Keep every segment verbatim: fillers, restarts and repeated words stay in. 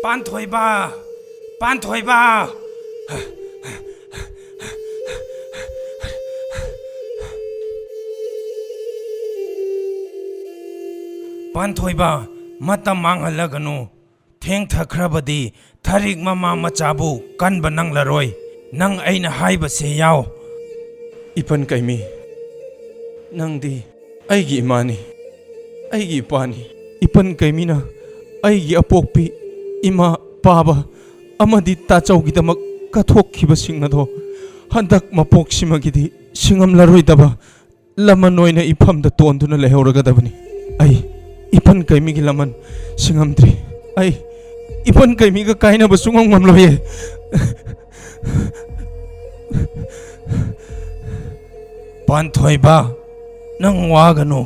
ꯄꯥꯟꯊꯣꯏꯕ! ꯄꯥꯟꯊꯣꯏꯕ! ꯄꯥꯟꯊꯣꯏꯕ, ꯃꯇꯝ ꯃꯥꯡꯍꯜꯂꯒꯅꯨ꯫ ꯊꯦꯡꯊꯈ꯭ꯔꯕꯗꯤ ꯊꯔꯤꯛ ꯃꯃꯥ ꯃꯆꯥꯕꯨ ꯀꯟꯕ ꯅꯪꯂꯔꯣꯏ꯫ ꯅꯪ ꯑꯩꯅ ꯍꯥꯏꯕꯁꯦ ꯌꯥꯎ꯫ ꯏꯄꯟ ꯀꯩꯃꯤ, ꯅꯪꯗꯤ ꯑꯩꯒꯤ ꯏꯃꯥꯅꯤ, ꯑꯩꯒꯤ ꯏꯄꯥꯅꯤ꯫ ꯏꯄꯟ ꯀꯩꯃꯤꯅ ꯑꯩꯒꯤ ꯑꯄꯣꯛꯄꯤ ꯏꯃꯥ, ꯄꯥꯕ ꯑꯃꯗꯤ ꯇꯥꯆꯧꯒꯤꯗꯃꯛ ꯀꯠꯊꯣꯛꯈꯤꯕꯁꯤꯡ ꯑꯗꯣ ꯍꯟꯗꯛ ꯃꯄꯣꯛꯁꯤꯃꯒꯤꯗꯤ ꯁꯤꯡꯉꯝꯂꯔꯣꯏꯗꯕ ꯂꯃꯟ ꯑꯣꯏꯅ ꯏꯐꯝꯗ ꯇꯣꯟꯗꯨꯅ ꯂꯩꯍꯧꯔꯒꯗꯕꯅꯤ꯫ ꯑꯩ ꯏꯄꯟ ꯀꯩꯃꯤꯒꯤ ꯂꯃꯟ ꯁꯤꯡꯉꯝꯗ꯭ꯔꯤ꯫ ꯑꯩ ꯏꯄꯟ ꯀꯩꯃꯤꯒ ꯀꯥꯏꯅꯕ ꯁꯨꯡꯉꯝ ꯉꯝꯂꯣꯏꯌꯦ꯫ ꯄꯥꯟꯊꯣꯏꯕ, ꯅꯪ ꯋꯥꯒꯅꯨ꯫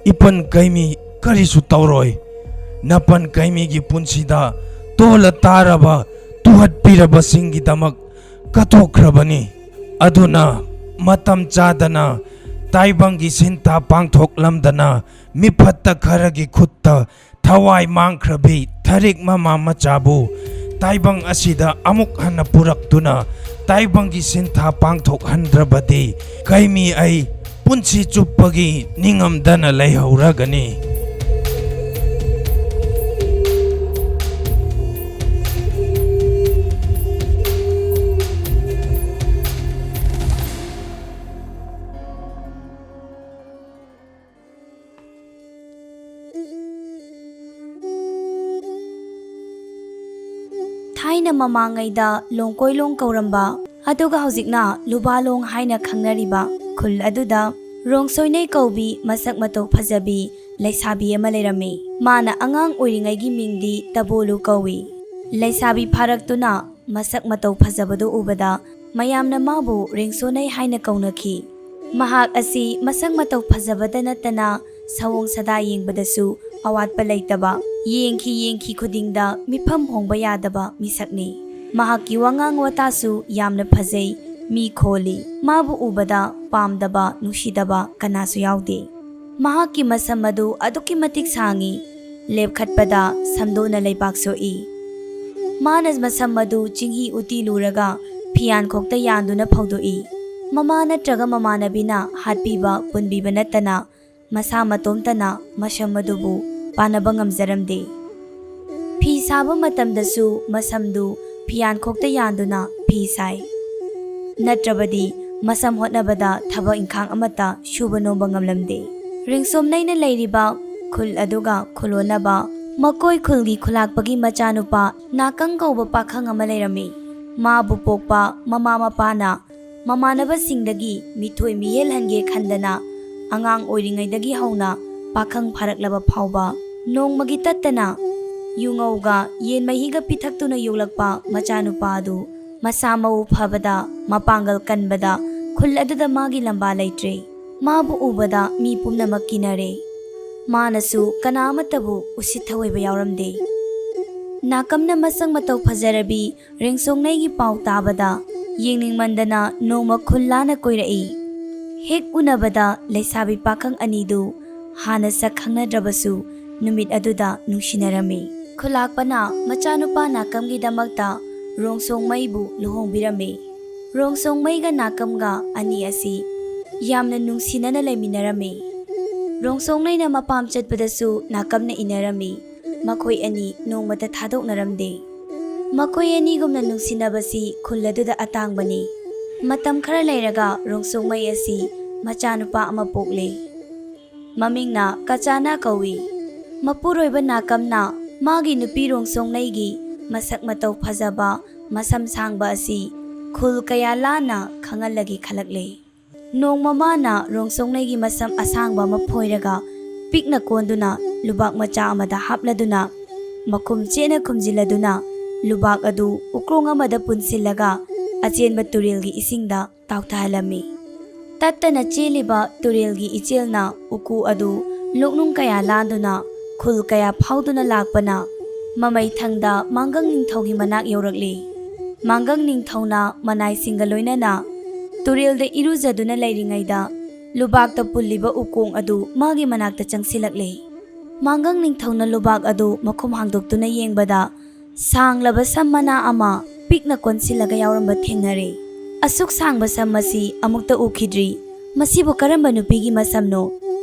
ꯏꯄꯟ ꯀꯩꯃꯤ ꯀꯔꯤꯁꯨ ꯇꯧꯔꯣꯏ꯫ ꯅꯄꯟ ꯀꯩꯃꯤꯒꯤ ꯄꯨꯟꯁꯤꯗ ꯇꯣꯜꯂ ꯇꯥꯔꯕ ꯇꯨꯍꯠꯄꯤꯔꯕꯁꯤꯡꯒꯤꯗꯃꯛ ꯀꯠꯊꯣꯛꯈ꯭ꯔꯕꯅꯤ꯫ ꯑꯗꯨꯅ ꯃꯇꯝ ꯆꯥꯗꯅ ꯇꯥꯏꯕꯪꯒꯤ ꯁꯤꯟꯊꯥ ꯄꯥꯡꯊꯣꯛꯂꯝꯗꯅ ꯃꯤꯐꯠꯇ ꯈꯔꯒꯤ ꯈꯨꯠꯇ ꯊꯋꯥꯏ ꯃꯥꯡꯈ꯭ꯔꯕꯤ ꯊꯔꯤꯛ ꯃꯃꯥ ꯃꯆꯥꯕꯨ ꯇꯥꯏꯕꯪ ꯑꯁꯤꯗ ꯑꯃꯨꯛ ꯍꯟꯅ ꯄꯨꯔꯛꯇꯨꯅ ꯇꯥꯏꯕꯪꯒꯤ ꯁꯤꯟꯊꯥ ꯄꯥꯡꯊꯣꯛꯍꯟꯗ꯭ꯔꯕꯗꯤ ꯀꯩꯃꯤ ꯑꯩ ꯄꯨꯟꯁꯤ ꯆꯨꯞꯄꯒꯤ ꯅꯤꯡꯉꯝꯗꯅ ꯂꯩꯍꯧꯔꯒꯅꯤ꯫ ꯊꯥꯏꯅ ꯃꯃꯥꯡꯉꯩꯗ ꯂꯣꯡꯀꯣꯏꯂꯣꯡ ꯀꯧꯔꯝꯕ, ꯑꯗꯨꯒ ꯍꯧꯖꯤꯛꯅ ꯂꯨꯕꯥꯂꯣꯡ ꯍꯥꯏꯅ ꯈꯪꯅꯔꯤꯕ ꯈꯨꯜ ꯑꯗꯨꯗ ꯔꯣꯡꯁꯣꯏꯅꯩ ꯀꯧꯕꯤ ꯃꯁꯛ ꯃꯇꯧ ꯐꯖꯕꯤ ꯂꯩꯁꯥꯕꯤ ꯑꯃ ꯂꯩꯔꯝꯃꯤ꯫ ꯃꯥꯅ ꯑꯉꯥꯡ ꯑꯣꯏꯔꯤꯉꯩꯒꯤ ꯃꯤꯡꯗꯤ ꯇꯕꯣꯂꯨ ꯀꯧꯏ꯫ ꯂꯩꯁꯥꯕꯤ ꯐꯥꯔꯛꯇꯨꯅ ꯃꯁꯛ ꯃꯇꯧ ꯐꯖꯕꯗꯨ ꯎꯕꯗ ꯃꯌꯥꯝꯅ ꯃꯥꯕꯨ ꯔꯦꯡꯁꯣꯅꯩ ꯍꯥꯏꯅ ꯀꯧꯅꯈꯤ꯫ ꯃꯍꯥꯛ ꯑꯁꯤ ꯃꯁꯛ ꯃꯇꯧ ꯐꯖꯕꯗ ꯅꯠꯇꯅ ꯁꯑꯣꯡ ꯁꯥꯗꯥ ꯌꯦꯡꯕꯗꯁꯨ ꯑꯋꯥꯠꯄ ꯂꯩꯇꯕ, ꯌꯦꯡꯈꯤ ꯌꯦꯡꯈꯤ ꯈꯨꯗꯤꯡꯗ ꯃꯤꯐꯝ ꯍꯣꯡꯕ ꯌꯥꯗꯕ ꯃꯤꯁꯛꯅꯤ꯫ ꯃꯍꯥꯛꯀꯤ ꯋꯥꯉꯥꯡ ꯋꯥꯇꯥꯁꯨ ꯌꯥꯝꯅ ꯐꯖꯩ, ꯃꯤ ꯈꯣꯜꯂꯤ꯫ ꯃꯥꯕꯨ ꯎꯕꯗ ꯄꯥꯝꯗꯕ, ꯅꯨꯡꯁꯤꯗꯕ ꯀꯅꯥꯁꯨ ꯌꯥꯎꯗꯦ꯫ ꯃꯍꯥꯛꯀꯤ ꯃꯁꯝ ꯑꯗꯨ ꯑꯗꯨꯛꯀꯤ ꯃꯇꯤꯛ ꯁꯥꯡꯏ, ꯂꯦꯞꯈꯠꯄꯗ ꯁꯝꯗꯣꯅ ꯂꯩꯕꯥꯛ ꯁꯣꯛꯏ꯫ ꯃꯥꯅ ꯃꯁꯝ ꯑꯗꯨ ꯆꯤꯡꯍꯤ ꯎꯇꯤ ꯂꯨꯔꯒ ꯐꯤꯌꯥꯟꯈꯣꯛꯇ ꯌꯥꯟꯗꯨꯅ ꯐꯧꯗꯣꯛꯏ꯫ ꯃꯃꯥ ꯅꯠꯇ꯭ꯔꯒ ꯃꯃꯥꯟꯅꯕꯤꯅ ꯍꯥꯠꯄꯤꯕ ꯄꯨꯟꯕꯤꯕ ꯅꯠꯇꯅ ꯃꯁꯥ ꯃꯇꯣꯝꯇꯅ ꯃꯁꯝ ꯑꯗꯨꯕꯨ ꯄꯥꯟꯅꯕ ꯉꯝꯖꯔꯝꯗꯦ꯫ ꯐꯤ ꯁꯥꯕ ꯃꯇꯝꯗꯁꯨ ꯃꯁꯝꯗꯨ ꯐꯤꯌꯥꯟꯈꯣꯛꯇ ꯌꯥꯟꯗꯨꯅ ꯐꯤ ꯁꯥꯏ꯫ ꯅꯠꯇ꯭ꯔꯕꯗꯤ ꯃꯁꯝ ꯍꯣꯠꯅꯕꯗ ꯊꯕꯛ ꯏꯪꯈꯥꯡ ꯑꯃꯠꯇ ꯁꯨꯕ ꯅꯣꯝꯕ ꯉꯝꯂꯝꯗꯦ꯫ ꯔꯤꯡꯁꯣꯝꯅꯩꯅ ꯂꯩꯔꯤꯕ ꯈꯨꯜ ꯑꯗꯨꯒ ꯈꯨꯂꯣꯟꯅꯕ ꯃꯀꯣꯏ ꯈꯨꯜꯒꯤ ꯈꯨꯂꯥꯛꯄꯒꯤ ꯃꯆꯥꯅꯨꯄꯥ ꯅꯥꯀꯪ ꯀꯧꯕ ꯄꯥꯈꯪ ꯑꯃ ꯂꯩꯔꯝꯃꯤ꯫ ꯃꯥꯕꯨ ꯄꯣꯛꯄ ꯃꯃꯥ ꯃꯄꯥꯅ ꯃꯃꯥꯟꯅꯕꯁꯤꯡꯗꯒꯤ ꯃꯤꯊꯣꯏ ꯃꯤꯍꯦꯜꯍꯟꯒꯦ ꯈꯟꯗꯅ ꯑꯉꯥꯡ ꯑꯣꯏꯔꯤꯉꯩꯗꯒꯤ ꯍꯧꯅ ꯄꯥꯈꯪ ꯐꯥꯔꯛꯂꯕ ꯐꯥꯎꯕ ꯅꯣꯡꯃꯒꯤ ꯇꯠꯇꯅ ꯌꯨꯉꯧꯒ ꯌꯦꯟ ꯃꯍꯤꯒ ꯄꯤꯊꯛꯇꯨꯅ ꯌꯣꯛꯂꯛꯄ ꯃꯆꯥꯅꯨꯄꯥ ꯑꯗꯨ ꯃꯁꯥ ꯃꯎ ꯐꯕꯗ, ꯃꯄꯥꯡꯒꯜ ꯀꯟꯕꯗ ꯈꯨꯜ ꯑꯗꯨꯗ ꯃꯥꯒꯤ ꯂꯝꯕꯥ ꯂꯩꯇ꯭ꯔꯦ꯫ ꯃꯥꯕꯨ ꯎꯕꯗ ꯃꯤ ꯄꯨꯝꯅꯃꯛ ꯀꯤꯅꯔꯦ꯫ ꯃꯥꯅꯁꯨ ꯀꯅꯥ ꯑꯃꯠꯇꯕꯨ ꯎꯁꯤꯠ ꯊꯑꯣꯏꯕ ꯌꯥꯎꯔꯝꯗꯦ꯫ ꯅꯥꯀꯝꯅ ꯃꯁꯛ ꯃꯇꯧ ꯐꯖꯔꯕꯤ ꯔꯦꯡꯁꯣꯡꯅꯩꯒꯤ ꯄꯥꯎ ꯇꯥꯕꯗ ꯌꯦꯡꯅꯤꯡꯃꯟꯗꯅ ꯅꯣꯡꯃ ꯈꯨꯜ ꯂꯥꯟꯅ ꯀꯣꯏꯔꯛꯏ꯫ ꯍꯦꯛ ꯎꯅꯕꯗ ꯂꯩꯁꯥꯕꯤ ꯄꯥꯈꯪ ꯑꯅꯤꯗꯨ ꯍꯥꯟꯅ ꯁꯛ ꯈꯪꯅꯗ꯭ꯔꯕꯁꯨ ꯅꯨꯃꯤꯠ ꯑꯗꯨꯗ ꯅꯨꯡꯁꯤꯅꯔꯝꯃꯤ꯫ ꯈꯨꯂꯥꯛꯄꯅ ꯃꯆꯥꯅꯨꯄꯥ ꯅꯥꯀꯝꯒꯤꯗꯃꯛꯇ ꯔꯣꯡꯁꯣꯡꯃꯩꯕꯨ ꯂꯨꯍꯣꯡꯕꯤꯔꯝꯃꯤ꯫ ꯔꯣꯡꯁꯣꯡꯃꯩꯒ ꯅꯥꯀꯝꯒ ꯑꯅꯤ ꯑꯁꯤ ꯌꯥꯝꯅ ꯅꯨꯡꯁꯤꯅꯅ ꯂꯩꯃꯤꯟꯅꯔꯝꯃꯤ꯫ ꯔꯣꯡꯁꯣꯡꯅꯩꯅ ꯃꯄꯥꯝ ꯆꯠꯄꯗꯁꯨ ꯅꯥꯀꯝꯅ ꯏꯟꯅꯔꯝꯃꯤ꯫ ꯃꯈꯣꯏ ꯑꯅꯤ ꯅꯣꯡꯃꯇ ꯊꯥꯗꯣꯛꯅꯔꯝꯗꯦ꯫ ꯃꯈꯣꯏ ꯑꯅꯤꯒꯨꯝꯅ ꯅꯨꯡꯁꯤꯅꯕꯁꯤ ꯈꯨꯜ ꯑꯗꯨꯗ ꯑꯇꯥꯡꯕꯅꯤ꯫ ꯃꯇꯝ ꯈꯔ ꯂꯩꯔꯒ ꯔꯣꯡꯁꯣꯡꯃꯩ ꯑꯁꯤ ꯃꯆꯥꯅꯨꯄꯥ ꯑꯃ ꯄꯣꯛꯂꯦ꯫ ꯃꯃꯤꯡꯅ ꯀꯆꯥꯅꯥ ꯀꯧꯏ꯫ ꯃꯄꯨꯔꯣꯏꯕ ꯅꯥꯀꯝꯅ ꯃꯥꯒꯤ ꯅꯨꯄꯤ ꯔꯣꯡꯁꯣꯡꯅꯩꯒꯤ ꯃꯁꯛ ꯃꯇꯧ ꯐꯖꯕ, ꯃꯁꯝ ꯁꯥꯡꯕ ꯑꯁꯤ ꯈꯨꯜ ꯀꯌꯥ ꯂꯥꯟꯅ ꯈꯪꯍꯜꯂꯒꯦ ꯈꯜꯂꯛꯂꯦ꯫ ꯅꯣꯡꯃ ꯃꯥꯅ ꯔꯣꯡꯁꯣꯡꯅꯩꯒꯤ ꯃꯁꯝ ꯑꯁꯥꯡꯕ ꯑꯃ ꯐꯣꯏꯔꯒ ꯄꯤꯛꯅ ꯀꯣꯟꯗꯨꯅ ꯂꯨꯕꯥꯛ ꯃꯆꯥ ꯑꯃꯗ ꯍꯥꯞꯂꯗꯨꯅ ꯃꯈꯨꯝ ꯆꯦꯠꯅ ꯈꯨꯝꯖꯤꯜꯂꯗꯨꯅ ꯂꯨꯕꯥꯛ ꯑꯗꯨ ꯎꯀ꯭ꯔꯣꯡ ꯑꯃꯗ ꯄꯨꯟꯁꯤꯜꯂꯒ ꯑꯆꯦꯟꯕ ꯇꯨꯔꯦꯜꯒꯤ ꯏꯁꯤꯡꯗ ꯇꯥꯎꯊꯍꯜꯂꯝꯃꯤ꯫ ꯇꯠꯇꯅ ꯆꯦꯜꯂꯤꯕ ꯇꯨꯔꯦꯜꯒꯤ ꯏꯆꯦꯜꯅ ꯎꯀꯨ ꯑꯗꯨ ꯂꯣꯛꯅꯨꯡ ꯀꯌꯥ ꯂꯥꯟꯗꯨꯅ ꯈꯨꯜ ꯀꯌꯥ ꯐꯥꯎꯗꯨꯅ ꯂꯥꯛꯄꯅ ꯃꯃꯩ ꯊꯪꯗ ꯃꯥꯡꯒꯪ ꯅꯤꯡꯊꯧꯒꯤ ꯃꯅꯥꯛ ꯌꯧꯔꯛꯂꯤ꯫ ꯃꯥꯡꯒꯪ ꯅꯤꯡꯊꯧꯅ ꯃꯅꯥꯏꯁꯤꯡꯒ ꯂꯣꯏꯅꯅ ꯇꯨꯔꯦꯜꯗ ꯏꯔꯨꯖꯗꯨꯅ ꯂꯩꯔꯤꯉꯩꯗ ꯂꯨꯕꯥꯛꯇ ꯄꯨꯜꯂꯤꯕ ꯎꯀꯣꯡ ꯑꯗꯨ ꯃꯥꯒꯤ ꯃꯅꯥꯛꯇ ꯆꯪꯁꯤꯜꯂꯛꯂꯦ꯫ ꯃꯥꯡꯒꯪ ꯅꯤꯡꯊꯧꯅ ꯂꯨꯕꯥꯛ ꯑꯗꯨ ꯃꯈꯨꯝ ꯍꯥꯡꯗꯣꯛꯇꯨꯅ ꯌꯦꯡꯕꯗ ꯁꯥꯡꯂꯕ ꯁꯝ ꯃꯅꯥ ꯑꯃ ꯄꯤꯛꯅ ꯀꯣꯟꯁꯤꯜꯂꯒ ꯌꯥꯎꯔꯝꯕ ꯊꯦꯡꯅꯔꯦ꯫ ꯑꯁꯨꯛ ꯁꯥꯡꯕ ꯁꯝ ꯑꯁꯤ ꯑꯃꯨꯛꯇ ꯎꯈꯤꯗ꯭ꯔꯤ꯫ ꯃꯁꯤꯕꯨ ꯀꯔꯝꯕ ꯅꯨꯄꯤꯒꯤ ꯃꯁꯝꯅꯣ?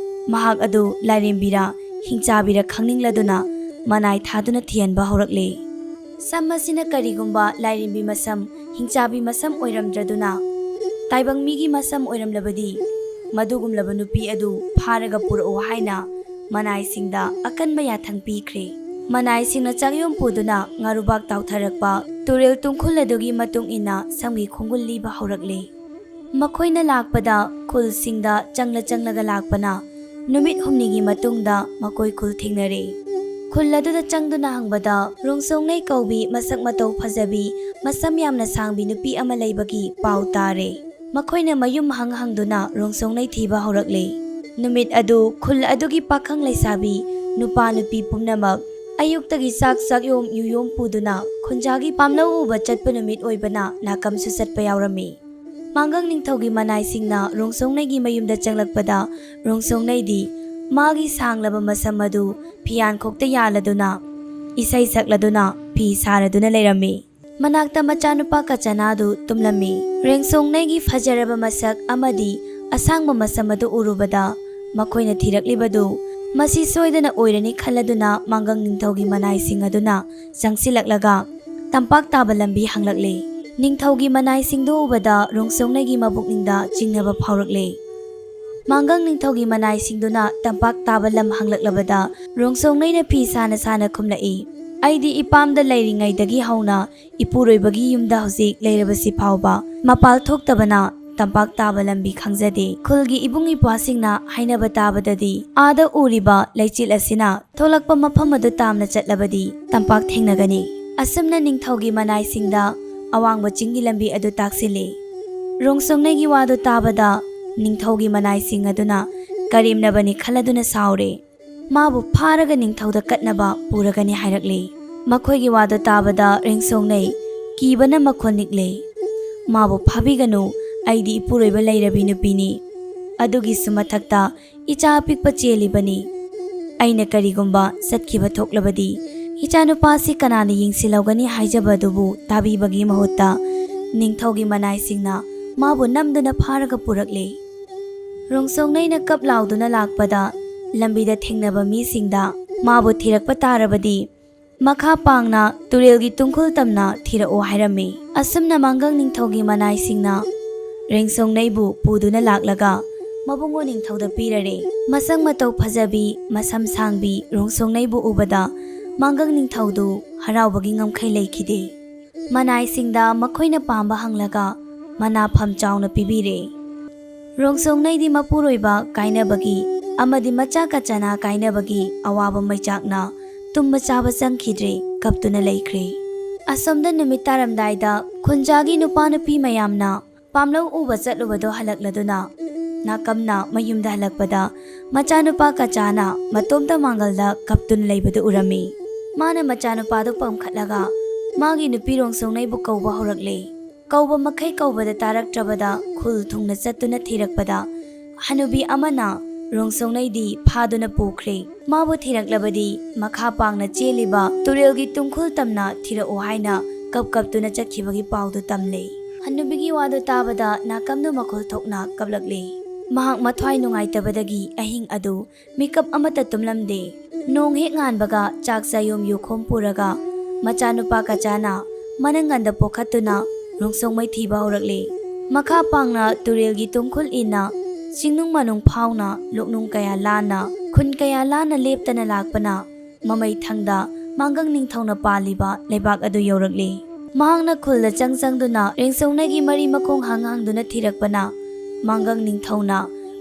ꯃꯍꯥꯛ ꯑꯗꯨ ꯂꯥꯏꯔꯦꯝꯕꯤꯔ ꯍꯤꯡꯆꯥꯕꯤꯔ ꯈꯪꯅꯤꯡꯂꯗꯨꯅ ꯃꯅꯥꯏ ꯊꯥꯗꯨꯅ ꯊꯤꯍꯟꯕ ꯍꯧꯔꯛꯂꯦ꯫ ꯁꯝ ꯑꯁꯤꯅ ꯀꯔꯤꯒꯨꯝꯕ ꯂꯥꯏꯔꯦꯝꯕꯤ ꯃꯁꯝ, ꯍꯤꯡꯆꯥꯕꯤ ꯃꯁꯝ ꯑꯣꯏꯔꯝꯗ꯭ꯔꯗꯨꯅ ꯇꯥꯏꯕꯪ ꯃꯤꯒꯤ ꯃꯁꯝ ꯑꯣꯏꯔꯝꯂꯕꯗꯤ ꯃꯗꯨꯒꯨꯝꯂꯕ ꯅꯨꯄꯤ ꯑꯗꯨ ꯐꯥꯔꯒ ꯄꯨꯔꯛꯎ ꯍꯥꯏꯅ ꯃꯅꯥꯏꯁꯤꯡꯗ ꯑꯀꯟꯕ ꯌꯥꯊꯪ ꯄꯤꯈ꯭ꯔꯦ꯫ ꯃꯅꯥꯏꯁꯤꯡꯅ ꯆꯥꯛꯌꯣꯝ ꯄꯨꯗꯨꯅ ꯉꯥꯔꯨꯕꯥꯛ ꯇꯥꯎꯊꯔꯛꯄ ꯇꯨꯔꯦꯜ ꯇꯨꯡꯈꯨꯜ ꯑꯗꯨꯒꯤ ꯃꯇꯨꯡ ꯏꯟꯅ ꯁꯝꯒꯤ ꯈꯣꯡꯒꯨꯜ ꯂꯤꯕ ꯍꯧꯔꯛꯂꯦ꯫ ꯃꯈꯣꯏꯅ ꯂꯥꯛꯄꯗ ꯈꯨꯜꯁꯤꯡꯗ ꯆꯪꯂ ꯆꯪꯂꯒ ꯂꯥꯛꯄꯅ ꯅꯨꯃꯤꯠ ꯍꯨꯝꯅꯤꯒꯤ ꯃꯇꯨꯡꯗ ꯃꯈꯣꯏ ꯈꯨꯜ ꯊꯦꯡꯅꯔꯦ꯫ ꯈꯨꯜ ꯑꯗꯨꯗ ꯆꯪꯗꯨꯅ ꯍꯪꯕꯗ ꯔꯣꯡꯁꯣꯡꯅꯩ ꯀꯧꯕꯤ ꯃꯁꯛ ꯃꯇꯧ ꯐꯖꯕꯤ, ꯃꯁꯝ ꯌꯥꯝꯅ ꯁꯥꯡꯕꯤ ꯅꯨꯄꯤ ꯑꯃ ꯂꯩꯕꯒꯤ ꯄꯥꯎ ꯇꯥꯔꯦ꯫ ꯃꯈꯣꯏꯅ ꯃꯌꯨꯝ ꯍꯪ ꯍꯪꯗꯨꯅ ꯔꯣꯡꯁꯣꯡꯅꯩ ꯊꯤꯕ ꯍꯧꯔꯛꯂꯦ꯫ ꯅꯨꯃꯤꯠ ꯑꯗꯨ ꯈꯨꯜ ꯑꯗꯨꯒꯤ ꯄꯥꯈꯪ ꯂꯩꯁꯥꯕꯤ, ꯅꯨꯄꯥ ꯅꯨꯄꯤ ꯄꯨꯝꯅꯃꯛ ꯑꯌꯨꯛꯇꯒꯤ ꯆꯥꯛ ꯆꯥꯛꯌꯣꯝ ꯌꯨꯌꯣꯝ ꯄꯨꯗꯨꯅ ꯈꯨꯟꯖꯥꯒꯤ ꯄꯥꯝꯂꯧ ꯎꯕ ꯆꯠꯄ ꯅꯨꯃꯤꯠ ꯑꯣꯏꯕꯅ ꯅꯥꯀꯝꯁꯨ ꯆꯠꯄ ꯌꯥꯎꯔꯝꯃꯤ꯫ ꯃꯥꯡꯒꯪ ꯅꯤꯡꯊꯧꯒꯤ ꯃꯅꯥꯏꯁꯤꯡꯅ ꯔꯣꯡꯁꯣꯡꯅꯩꯒꯤ ꯃꯌꯨꯝꯗ ꯆꯪꯂꯛꯄꯗ ꯔꯣꯡꯁꯣꯡꯅꯩꯗꯤ ꯃꯥꯒꯤ ꯁꯥꯡꯂꯕ ꯃꯁꯝ ꯑꯗꯨ ꯐꯤꯌꯥꯟꯈꯣꯛꯇ ꯌꯥꯜꯂꯗꯨꯅ ꯏꯁꯩ ꯁꯛꯂꯗꯨꯅ ꯐꯤ ꯁꯥꯔꯗꯨꯅ ꯂꯩꯔꯝꯃꯤ꯫ ꯃꯅꯥꯛꯇ ꯃꯆꯥꯅꯨꯄꯥ ꯀꯆꯅꯥꯗꯨ ꯇꯨꯝꯂꯝꯃꯤ꯫ ꯔꯦꯡꯁꯣꯡꯅꯩꯒꯤ ꯐꯖꯔꯕ ꯃꯁꯛ ꯑꯃꯗꯤ ꯑꯁꯥꯡꯕ ꯃꯁꯝ ꯑꯗꯨ ꯎꯔꯨꯕꯗ ꯃꯈꯣꯏꯅ ꯊꯤꯔꯛꯂꯤꯕꯗꯨ ꯃꯁꯤ ꯁꯣꯏꯗꯅ ꯑꯣꯏꯔꯅꯤ ꯈꯜꯂꯗꯨꯅ ꯃꯥꯡꯒꯪ ꯅꯤꯡꯊꯧꯒꯤ ꯃꯅꯥꯏꯁꯤꯡ ꯑꯗꯨꯅ ꯆꯪꯁꯤꯜꯂꯛꯂꯒ ꯇꯝꯄꯥꯛ ꯇꯥꯕ ꯂꯝꯕꯤ ꯍꯪꯂꯛꯂꯦ꯫ ꯅꯤꯡꯊꯧꯒꯤ ꯃꯅꯥꯏꯁꯤꯡꯗꯨ ꯎꯕꯗ ꯔꯣꯡꯁꯣꯡꯅꯩꯒꯤ ꯃꯕꯨꯛꯅꯤꯡꯗ ꯆꯤꯡꯅꯕ ꯐꯥꯎꯔꯛꯂꯦ꯫ ꯃꯥꯡꯒꯪ ꯅꯤꯡꯊꯧꯒꯤ ꯃꯅꯥꯏꯁꯤꯡꯗꯨꯅ ꯇꯝꯄꯥꯛ ꯇꯥꯕ ꯂꯝ ꯍꯪꯂꯛꯂꯕꯗ ꯔꯣꯡꯁꯣꯡꯅꯩꯅ ꯐꯤ ꯁꯥꯅ ꯁꯥꯅ ꯈꯨꯝꯂꯛꯏ, "ꯑꯩꯗꯤ ꯏꯄꯥꯝꯗ ꯂꯩꯔꯤꯉꯩꯗꯒꯤ ꯍꯧꯅ ꯏꯄꯨꯔꯣꯏꯕꯒꯤ ꯌꯨꯝꯗ ꯍꯧꯖꯤꯛ ꯂꯩꯔꯕꯁꯤ ꯐꯥꯎꯕ ꯃꯄꯥꯜ ꯊꯣꯛꯇꯕꯅ ꯇꯝꯄꯥꯛ ꯇꯥꯕ ꯂꯝꯕꯤ ꯈꯪꯖꯗꯦ꯫ ꯈꯨꯜꯒꯤ ꯏꯕꯨꯡ ꯏꯄ꯭ꯋꯥꯁꯤꯡꯅ ꯍꯥꯏꯅꯕ ꯇꯥꯕꯗꯗꯤ ꯑꯥꯗ ꯎꯔꯤꯕ ꯂꯩꯆꯤꯜ ꯑꯁꯤꯅ ꯊꯣꯛꯂꯛꯄ ꯃꯐꯝ ꯑꯗꯨ ꯇꯥꯝꯅ ꯆꯠꯂꯕꯗꯤ ꯇꯝꯄꯥꯛ ꯊꯦꯡꯅꯒꯅꯤ꯫" ꯑꯁꯨꯝꯅ ꯅꯤꯡꯊꯧꯒꯤ ꯃꯅꯥꯏꯁꯤꯡꯗ ꯑꯋꯥꯡꯕ ꯆꯤꯡꯒꯤ ꯂꯝꯕꯤ ꯑꯗꯨ ꯇꯥꯛꯁꯤꯜꯂꯤ꯫ ꯔꯣꯡꯁꯣꯡꯅꯩꯒꯤ ꯋꯥꯗꯨ ꯇꯥꯕꯗ ꯅꯤꯡꯊꯧꯒꯤ ꯃꯅꯥꯏꯁꯤꯡ ꯑꯗꯨꯅ ꯀꯔꯦꯝꯅꯕꯅꯤ ꯈꯜꯂꯗꯨꯅ ꯁꯥꯎꯔꯦ꯫ ꯃꯥꯕꯨ ꯐꯥꯔꯒ ꯅꯤꯡꯊꯧꯗ ꯀꯠꯅꯕ ꯄꯨꯔꯒꯅꯤ ꯍꯥꯏꯔꯛꯂꯦ꯫ ꯃꯈꯣꯏꯒꯤ ꯋꯥꯗꯨ ꯇꯥꯕꯗ ꯔꯦꯡꯁꯣꯡꯅꯩ ꯀꯤꯕꯅ ꯃꯈꯣꯜ ꯅꯤꯛꯂꯦ꯫ "ꯃꯥꯕꯨ ꯐꯥꯕꯤꯒꯅꯨ, ꯑꯩꯗꯤ ꯏꯄꯨꯔꯣꯏꯕ ꯂꯩꯔꯕꯤ ꯅꯨꯄꯤꯅꯤ꯫ ꯑꯗꯨꯒꯤꯁꯨ ꯃꯊꯛꯇ ꯏꯆꯥ ꯑꯄꯤꯛꯄ ꯆꯦꯜꯂꯤꯕꯅꯤ꯫ ꯑꯩꯅ ꯀꯔꯤꯒꯨꯝꯕ ꯆꯠꯈꯤꯕ ꯊꯣꯛꯂꯕꯗꯤ "ꯏꯆꯥꯅꯨꯄꯥꯁꯤ ꯀꯅꯥꯅ ꯌꯦꯡꯁꯤꯜꯍꯧꯒꯅꯤ?" ꯍꯥꯏꯖꯕ ꯑꯗꯨꯕꯨ ꯇꯥꯕꯤꯕꯒꯤ ꯃꯍꯨꯠꯇ ꯅꯤꯡꯊꯧꯒꯤ ꯃꯅꯥꯏꯁꯤꯡꯅ ꯃꯥꯕꯨ ꯅꯝꯗꯨꯅ ꯐꯥꯔꯒ ꯄꯨꯔꯛꯂꯦ꯫ ꯔꯣꯡꯁꯣꯡꯅꯩꯅ ꯀꯞ ꯂꯥꯎꯗꯨꯅ ꯂꯥꯛꯄꯗ ꯂꯝꯕꯤꯗ ꯊꯦꯡꯅꯕ ꯃꯤꯁꯤꯡꯗ ꯃꯥꯕꯨ ꯊꯤꯔꯛꯄ ꯇꯥꯔꯕꯗꯤ ꯃꯈꯥ ꯄꯥꯡꯅ ꯇꯨꯔꯦꯜꯒꯤ ꯇꯨꯡꯈꯨꯜ ꯇꯝꯅ ꯊꯤꯔꯛꯑꯣ ꯍꯥꯏꯔꯝꯃꯤ꯫ ꯑꯁꯨꯝꯅ ꯃꯥꯡꯒꯪ ꯅꯤꯡꯊꯧꯒꯤ ꯃꯅꯥꯏꯁꯤꯡꯅ ꯔꯦꯡꯁꯣꯡꯅꯩꯕꯨ ꯄꯨꯗꯨꯅ ꯂꯥꯛꯂꯒ ꯃꯕꯨꯡꯉꯣ ꯅꯤꯡꯊꯧꯗ ꯄꯤꯔꯔꯦ꯫ ꯃꯁꯛ ꯃꯇꯧ ꯐꯖꯕꯤ, ꯃꯁꯝ ꯁꯥꯡꯕꯤ ꯔꯣꯡꯁꯣꯡꯅꯩꯕꯨ ꯎꯕꯗ ꯃꯥꯡꯒꯪ ꯅꯤꯡꯊꯧꯗꯨ ꯍꯔꯥꯎꯕꯒꯤ ꯉꯝꯈꯩ ꯂꯩꯈꯤꯗꯦ꯫ ꯃꯅꯥꯏꯁꯤꯡꯗ ꯃꯈꯣꯏꯅ ꯄꯥꯝꯕ ꯍꯪꯂꯒ ꯃꯅꯥꯐꯝ ꯆꯥꯎꯅ ꯄꯤꯕꯤꯔꯦ꯫ ꯔꯣꯡꯁꯣꯡꯅꯩꯗꯤ ꯃꯄꯨꯔꯣꯏꯕ ꯀꯥꯏꯅꯕꯒꯤ ꯑꯃꯗꯤ ꯃꯆꯥ ꯀꯆꯥꯅ ꯀꯥꯏꯅꯕꯒꯤ ꯑꯋꯥꯕ ꯃꯩꯆꯥꯛꯅ ꯇꯨꯝꯕ ꯆꯥꯕ ꯆꯪꯈꯤꯗ꯭ꯔꯦ, ꯀꯞꯇꯨꯅ ꯂꯩꯈ꯭ꯔꯦ꯫ ꯑꯁꯣꯝꯗ ꯅꯨꯃꯤꯠ ꯇꯥꯔꯝꯗꯥꯏꯗ ꯈꯨꯟꯖꯥꯒꯤ ꯅꯨꯄꯥ ꯅꯨꯄꯤ ꯃꯌꯥꯝꯅ ꯄꯥꯝꯂꯧ ꯎꯕ ꯆꯠꯂꯨꯕꯗꯣ ꯍꯜꯂꯛꯂꯗꯨꯅ ꯅꯥꯀꯝꯅ ꯃꯌꯨꯝꯗ ꯍꯜꯂꯛꯄꯗ ꯃꯆꯥꯅꯨꯄꯥ ꯀꯆꯥꯅ ꯃꯇꯣꯝꯇ ꯃꯥꯡꯒꯜꯗ ꯀꯞꯇꯨꯅ ꯂꯩꯕꯗꯨ ꯎꯔꯝꯃꯤ꯫ ꯃꯥꯅ ꯃꯆꯥꯅꯨꯄꯥꯗꯨ ꯄꯝꯈꯠꯂꯒ ꯃꯥꯒꯤ ꯅꯨꯄꯤ ꯔꯣꯡꯁꯣꯡꯅꯩꯕꯨ ꯀꯧꯕ ꯍꯧꯔꯛꯂꯦ꯫ ꯀꯧꯕ ꯃꯈꯩ ꯀꯧꯕꯗ ꯇꯥꯔꯛꯇ꯭ꯔꯕꯗ ꯈꯨꯜ ꯊꯨꯡꯅ ꯆꯠꯇꯨꯅ ꯊꯤꯔꯛꯄꯗ ꯍꯅꯨꯕꯤ ꯑꯃꯅ ꯔꯣꯡꯁꯣꯡꯅꯩꯗꯤ ꯐꯥꯗꯨꯅ ꯄꯨꯈ꯭ꯔꯦ꯫ ꯃꯥꯕꯨ ꯊꯤꯔꯛꯂꯕꯗꯤ ꯃꯈꯥ ꯄꯥꯡꯅ ꯆꯦꯜꯂꯤꯕ ꯇꯨꯔꯦꯜꯒꯤ ꯇꯨꯡꯈꯨꯜ ꯇꯝꯅ ꯊꯤꯔꯛꯑꯣ ꯍꯥꯏꯅ ꯀꯞ ꯀꯞꯇꯨꯅ ꯆꯠꯈꯤꯕꯒꯤ ꯄꯥꯎꯗꯨ ꯇꯝꯂꯦ꯫ ꯍꯅꯨꯕꯤꯒꯤ ꯋꯥꯗꯨ ꯇꯥꯕꯗ ꯅꯥꯀꯝꯗꯨ ꯃꯈꯣꯜ ꯊꯣꯛꯅ ꯀꯞꯂꯛꯂꯦ꯫ ꯃꯍꯥꯛ ꯃꯊ꯭ꯋꯥꯏ ꯅꯨꯡꯉꯥꯏꯇꯕꯗꯒꯤ ꯑꯍꯤꯡ ꯑꯗꯨ ꯃꯤꯀꯞ ꯑꯃꯠꯇ ꯇꯨꯝꯂꯝꯗꯦ꯫ ꯅꯣꯡ ꯍꯦꯛ ꯉꯥꯟꯕꯒ ꯆꯥꯛ ꯆꯥꯌꯣꯝ ꯌꯨꯈꯣꯝ ꯄꯨꯔꯒ ꯃꯆꯥꯅꯨꯄꯥ ꯀꯆꯥꯅ ꯃꯅꯪꯒꯟꯗ ꯄꯣꯛꯈꯠꯇꯨꯅ ꯔꯣꯡꯁꯣꯡꯃꯩ ꯊꯤꯕ ꯍꯧꯔꯛꯂꯦ꯫ ꯃꯈꯥ ꯄꯥꯡꯅ ꯇꯨꯔꯦꯜꯒꯤ ꯇꯨꯡꯈꯨꯜ ꯏꯟꯅ ꯆꯤꯡꯅꯨꯡ ꯃꯅꯨꯡ ꯐꯥꯎꯅ ꯂꯣꯛꯅꯨꯡ ꯀꯌꯥ ꯂꯥꯟꯅ ꯈꯨꯟ ꯀꯌꯥ ꯂꯥꯟꯅ ꯂꯦꯞꯇꯅ ꯂꯥꯛꯄꯅ ꯃꯃꯩ ꯊꯪꯗ ꯃꯥꯡꯒꯪ ꯅꯤꯡꯊꯧꯅ ꯄꯥꯜꯂꯤꯕ ꯂꯩꯕꯥꯛ ꯑꯗꯨ ꯌꯧꯔꯛꯂꯦ꯫ ꯃꯍꯥꯛꯅ ꯈꯨꯜꯗ ꯆꯪ ꯆꯪꯗꯨꯅ ꯔꯦꯡꯁꯣꯡꯅꯩꯒꯤ ꯃꯔꯤ ꯃꯈꯣꯡ ꯍꯪ ꯍꯪꯗꯨꯅ ꯊꯤꯔꯛꯄꯅ ꯃꯥꯡꯒꯪ ꯅꯤꯡꯊꯧꯅ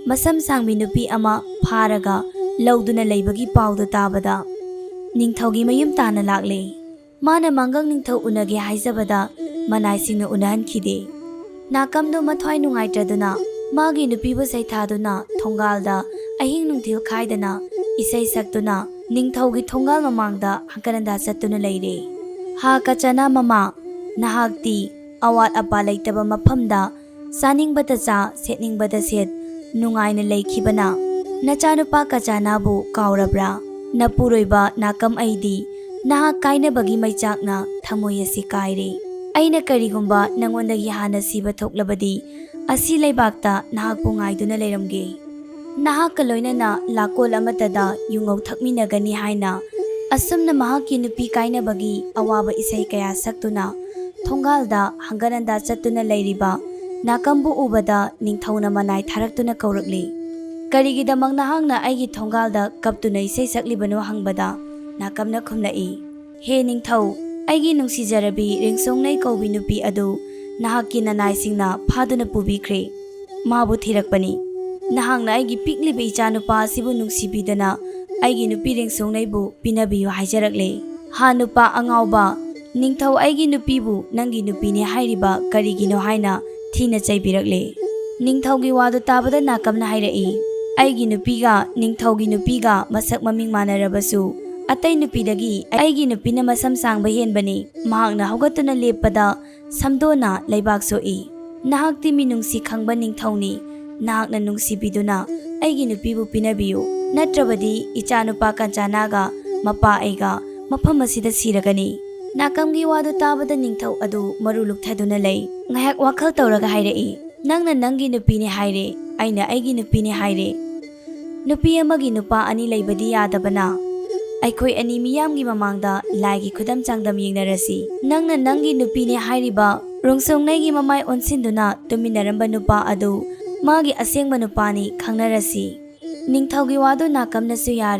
ꯃꯁꯝ ꯁꯥꯡꯕꯤ ꯅꯨꯄꯤ ꯑꯃ ꯐꯥꯔꯒ ꯂꯧꯗꯨꯅ ꯂꯩꯕꯒꯤ ꯄꯥꯎꯗꯨ ꯇꯥꯕꯗ ꯅꯤꯡꯊꯧꯒꯤ ꯃꯌꯨꯝ ꯇꯥꯟꯅ ꯂꯥꯛꯂꯦ꯫ ꯃꯥꯅ ꯃꯥꯡꯒꯪ ꯅꯤꯡꯊꯧ ꯎꯅꯒꯦ ꯍꯥꯏꯖꯕꯗ ꯃꯅꯥꯏꯁꯤꯡꯅ ꯎꯅꯍꯟꯈꯤꯗꯦ꯫ ꯅꯥꯀꯝꯗꯨ ꯃꯊ꯭ꯋꯥꯏ ꯅꯨꯡꯉꯥꯏꯇ꯭ꯔꯗꯨꯅ ꯃꯥꯒꯤ ꯅꯨꯄꯤꯕꯨ ꯁꯩꯊꯥꯗꯨꯅ ꯊꯣꯡꯒꯥꯜꯗ ꯑꯍꯤꯡ ꯅꯨꯡꯊꯤꯜ ꯈꯥꯏꯗꯅ ꯏꯁꯩ ꯁꯛꯇꯨꯅ ꯅꯤꯡꯊꯧꯒꯤ ꯊꯣꯡꯒꯥꯜ ꯃꯃꯥꯡꯗ ꯍꯪꯀꯠ ꯍꯟꯗꯥ ꯆꯠꯇꯨꯅ ꯂꯩꯔꯦ꯫ "ꯍꯥ ꯀꯆꯅ ꯃꯃꯥ, ꯅꯍꯥꯛꯇꯤ ꯑꯋꯥꯠ ꯑꯄꯥ ꯂꯩꯇꯕ ꯃꯐꯝꯗ ꯆꯥꯅꯤꯡꯕꯗ ꯆꯥ, ꯁꯦꯠꯅꯤꯡꯕꯗ ꯁꯦꯠ, ꯅꯨꯡꯉꯥꯏꯅ ꯂꯩꯈꯤꯕꯅ ꯅꯆꯥꯅꯨꯄꯥ ꯀꯆꯥꯅꯥꯕꯨ ꯀꯥꯎꯔꯕ꯭ꯔꯥ? ꯅꯄꯨꯔꯣꯏꯕ ꯅꯥꯀꯝ ꯑꯩꯗꯤ ꯅꯍꯥꯛ ꯀꯥꯏꯅꯕꯒꯤ ꯃꯩꯆꯥꯛꯅ ꯊꯃꯣꯏ ꯑꯁꯤ ꯀꯥꯏꯔꯦ꯫ ꯑꯩꯅ ꯀꯔꯤꯒꯨꯝꯕ ꯅꯉꯣꯟꯗꯒꯤ ꯍꯥꯟꯅ ꯁꯤꯕ ꯊꯣꯛꯂꯕꯗꯤ, ꯑꯁꯤ ꯂꯩꯕꯥꯛꯇ ꯅꯍꯥꯛꯄꯨ ꯉꯥꯏꯗꯨꯅ ꯂꯩꯔꯝꯒꯦ꯫ ꯅꯍꯥꯛꯀ ꯂꯣꯏꯅꯅ ꯂꯥꯀꯣꯜ ꯑꯃꯠꯇꯗ ꯌꯨꯉꯧ ꯊꯛꯃꯤꯟꯅꯒꯅꯤ ꯍꯥꯏꯅ ꯑꯁꯨꯝꯅ ꯃꯍꯥꯛꯀꯤ ꯅꯨꯄꯤ ꯀꯥꯏꯅꯕꯒꯤ ꯑꯋꯥꯕ ꯏꯁꯩ ꯀꯌꯥ ꯁꯛꯇꯨꯅ ꯊꯣꯡꯒꯥꯜꯗ ꯍꯪꯒꯠ ꯍꯟꯗꯥ ꯆꯠꯇꯨꯅ ꯂꯩꯔꯤꯕ ꯅꯥꯀꯝꯕꯨ ꯎꯕꯗ ꯅꯤꯡꯊꯧꯅ ꯃꯅꯥꯏ ꯊꯥꯔꯛꯇꯨꯅ ꯀꯧꯔꯛꯂꯤ꯫ "ꯀꯔꯤꯒꯤꯗꯃꯛ ꯅꯍꯥꯛꯅ ꯑꯩꯒꯤ ꯊꯣꯡꯒꯥꯜꯗ ꯀꯞꯇꯨꯅ ꯏꯁꯩ ꯁꯛꯂꯤꯕꯅꯣ?" ꯍꯪꯕꯗ ꯅꯥꯀꯝꯅ ꯈꯨꯝꯂꯛꯏ, "ꯍꯦ ꯅꯤꯡꯊꯧ, ꯑꯩꯒꯤ ꯅꯨꯡꯁꯤꯖꯔꯕꯤ ꯔꯤꯡꯁꯣꯡꯅꯩ ꯀꯧꯕꯤ ꯅꯨꯄꯤ ꯑꯗꯨ ꯅꯍꯥꯛꯀꯤ ꯅꯅꯥꯏꯁꯤꯡꯅ ꯐꯥꯗꯨꯅ ꯄꯨꯕꯤꯈ꯭ꯔꯦ꯫ ꯃꯥꯕꯨ ꯊꯤꯔꯛꯄꯅꯤ꯫ ꯅꯍꯥꯛꯅ ꯑꯩꯒꯤ ꯄꯤꯛꯂꯤꯕ ꯏꯆꯥꯅꯨꯄꯥ ꯑꯁꯤꯕꯨ ꯅꯨꯡꯁꯤꯕꯤꯗꯅ ꯑꯩꯒꯤ ꯅꯨꯄꯤ ꯔꯤꯡꯁꯣꯡꯅꯩꯕꯨ ꯄꯤꯅꯕꯤꯌꯨ ꯍꯥꯏꯖꯔꯛꯂꯦ꯫ ꯍꯥ ꯅꯨꯄꯥ ꯑꯉꯥꯎꯕ, ꯅꯤꯡꯊꯧ ꯑꯩꯒꯤ ꯅꯨꯄꯤꯕꯨ ꯅꯪꯒꯤ ꯅꯨꯄꯤꯅꯦ ꯍꯥꯏꯔꯤꯕ ꯀꯔꯤꯒꯤꯅꯣ?" ꯍꯥꯏꯅ ꯊꯤꯅ ꯆꯩꯕꯤꯔꯛꯂꯦ꯫ ꯅꯤꯡꯊꯧꯒꯤ ꯋꯥꯗꯨ ꯇꯥꯕꯗ ꯅꯥꯀꯝꯅ ꯍꯥꯏꯔꯛꯏ, "ꯑꯩꯒꯤ ꯅꯨꯄꯤꯒ ꯅꯤꯡꯊꯧꯒꯤ ꯅꯨꯄꯤꯒ ꯃꯁꯛ ꯃꯃꯤꯡ ꯃꯥꯟꯅꯔꯕꯁꯨ, ꯑꯇꯩ ꯅꯨꯄꯤꯗꯒꯤ ꯑꯩꯒꯤ ꯅꯨꯄꯤꯅ ꯃꯁꯝ ꯁꯥꯡꯕ ꯍꯦꯟꯕꯅꯤ꯫ ꯃꯍꯥꯛꯅ ꯍꯧꯒꯠꯇꯨꯅ ꯂꯦꯞꯄꯗ ꯁꯝꯗꯣꯅ ꯂꯩꯕꯥꯛ ꯁꯣꯛꯏ꯫ ꯅꯍꯥꯛꯇꯤ ꯃꯤꯅꯨꯡꯁꯤ ꯈꯪꯕ ꯅꯤꯡꯊꯧꯅꯤ꯫ ꯅꯍꯥꯛꯅ ꯅꯨꯡꯁꯤꯕꯤꯗꯨꯅ ꯑꯩꯒꯤ ꯅꯨꯄꯤꯕꯨ ꯄꯤꯅꯕꯤꯌꯨ, ꯅꯠꯇ꯭ꯔꯕꯗꯤ ꯏꯆꯥꯅꯨꯄꯥ ꯀꯟꯆꯥꯅꯥꯒ ꯃꯄꯥ ꯑꯩꯒ ꯃꯐꯝ ꯑꯁꯤꯗ ꯁꯤꯔꯒꯅꯤ꯫" ꯅꯥꯀꯝꯒꯤ ꯋꯥꯗꯨ ꯇꯥꯕꯗ ꯅꯤꯡꯊꯧ ꯑꯗꯨ ꯃꯔꯨ ꯂꯨꯛꯊꯗꯨꯅ ꯂꯩ꯫ ꯉꯥꯏꯍꯥꯛ ꯋꯥꯈꯜ ꯇꯧꯔꯒ ꯍꯥꯏꯔꯛꯏ, "ꯅꯪꯅ ꯅꯪꯒꯤ ꯅꯨꯄꯤꯅꯦ ꯍꯥꯏꯔꯦ, ꯑꯩꯅ ꯑꯩꯒꯤ ꯅꯨꯄꯤꯅꯦ ꯍꯥꯏꯔꯦ꯫ ꯅꯨꯄꯤ ꯑꯃꯒꯤ ꯅꯨꯄꯥ ꯑꯅꯤ ꯂꯩꯕꯗꯤ ꯌꯥꯗꯕꯅ ꯑꯩꯈꯣꯏ ꯑꯅꯤ ꯃꯤꯌꯥꯝꯒꯤ ꯃꯃꯥꯡꯗ ꯂꯥꯏꯒꯤ ꯈꯨꯗꯝ ꯆꯥꯡꯗꯝ ꯌꯦꯡꯅꯔꯁꯤ꯫ ꯅꯪꯅ ꯅꯪꯒꯤ ꯅꯨꯄꯤꯅꯦ ꯍꯥꯏꯔꯤꯕ ꯔꯣꯡꯁꯣꯡꯅꯩꯒꯤ ꯃꯃꯥꯏ ꯑꯣꯟꯁꯤꯟꯗꯨꯅ ꯇꯨꯃꯤꯟꯅꯔꯝꯕ ꯅꯨꯄꯥ ꯑꯗꯨ ꯃꯥꯒꯤ ꯑꯁꯦꯡꯕ ꯅꯨꯄꯥꯅꯤ ꯈꯪꯅꯔꯁꯤ꯫" ꯅꯤꯡꯊꯧꯒꯤ ꯋꯥꯗꯨ ꯅꯥꯀꯝꯅꯁꯨ ꯌꯥꯔꯦ꯫